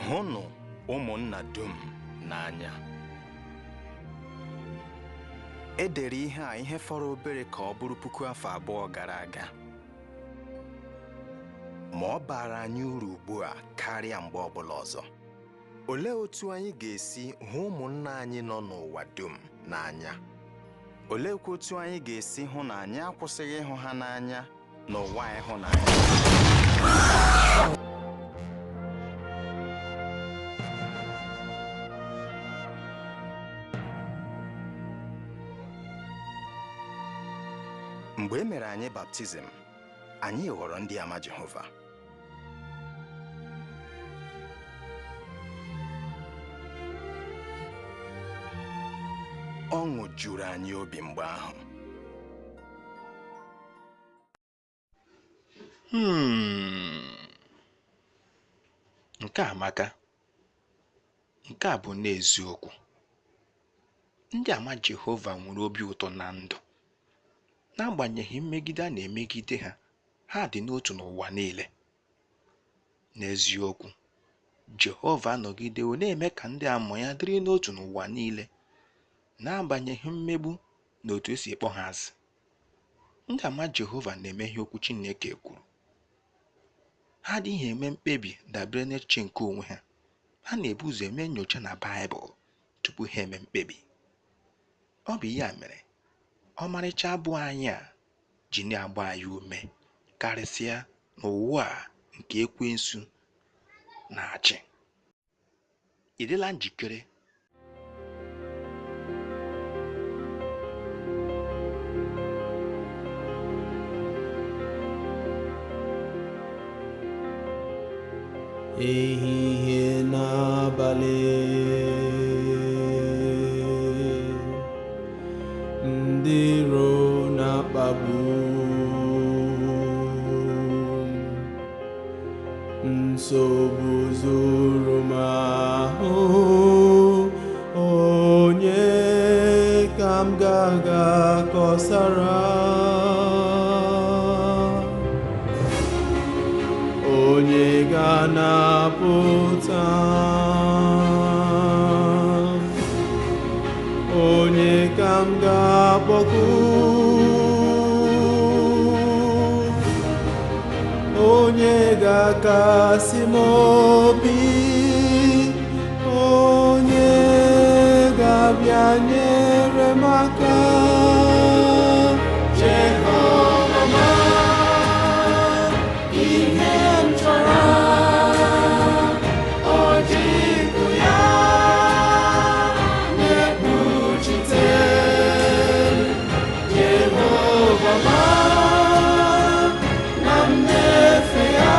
Hụnụ ụmụnna dum n'anya. E dere ihe a ihe fọrọ obere ka ọ bụrụ 2000 afọ gara aga, ma ọ baara anyị uru ugbu a karịa mgbe ọbụla ọzọ. Olee otu anyị ga-esi hụ ụmụnna anyị nọ n'ụwa dum n'anya? Oleekwa otu anyị ga-esi hụ na anyị akwụsịghị ịhụ ha n'anya n'ụwa ịhụnanya? Mgbe e mere anyị baptizim, anyị ghọrọ ndị ama Jehova. Ọṅụ juru anyị obi mgbe ahụ. Nke a amaka. Nke a bụ n'eziokwu. Ndị ama Jehova nwere obi ụtọ na ndụ. N'agbanyeghị mmegide a na-emegide ha, ha dị n'otu n'ụwa niile. N'eziokwu, Jehova anọgidewo na-eme ka ndị ama ya dịrị n'otu n'ụwa niile, n'agbanyeghị mmegbu na otu esi ekpọ ha asị. Ndị ama Jehova na-eme ihe Okwu Chineke kwuru. Ha adịghị eme mkpebi dabere n'echiche nke onwe ha. Ha na-ebu ụzọ eme nnyocha na Baịbụl tupu ha eme mkpebi. Ọ bụ ya mere ọmarịcha abụ anyị a ji na-agba anyị ume, karịsịa n'ụwa a nke ekwensu na-achị. Ị dịla njikere? Ehihie n'abalị, ndị iro na-akpagbu m, nsogbu zuru m ahụ, onye ka m ga-aga kọsara? Onye ga-anapụta m? Onye ka m ga-akpọku? Onye ga-akasi m obi? Onye ga-abịa nyere m aka? Jehova ma ihe m chọrọ, o jikụ ya na-ekpuchite. Jehova ma na m na-efe ya,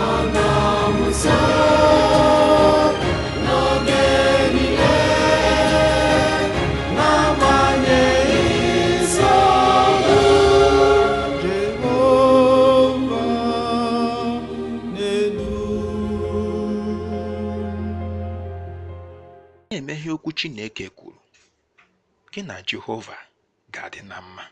anọ m nso n'oge niile, n'agbanyeghị nsogbu. Jehova na-edu. Na-eme ihe Okwu Chineke kwuru, gị na Jehova ga-adị na mma.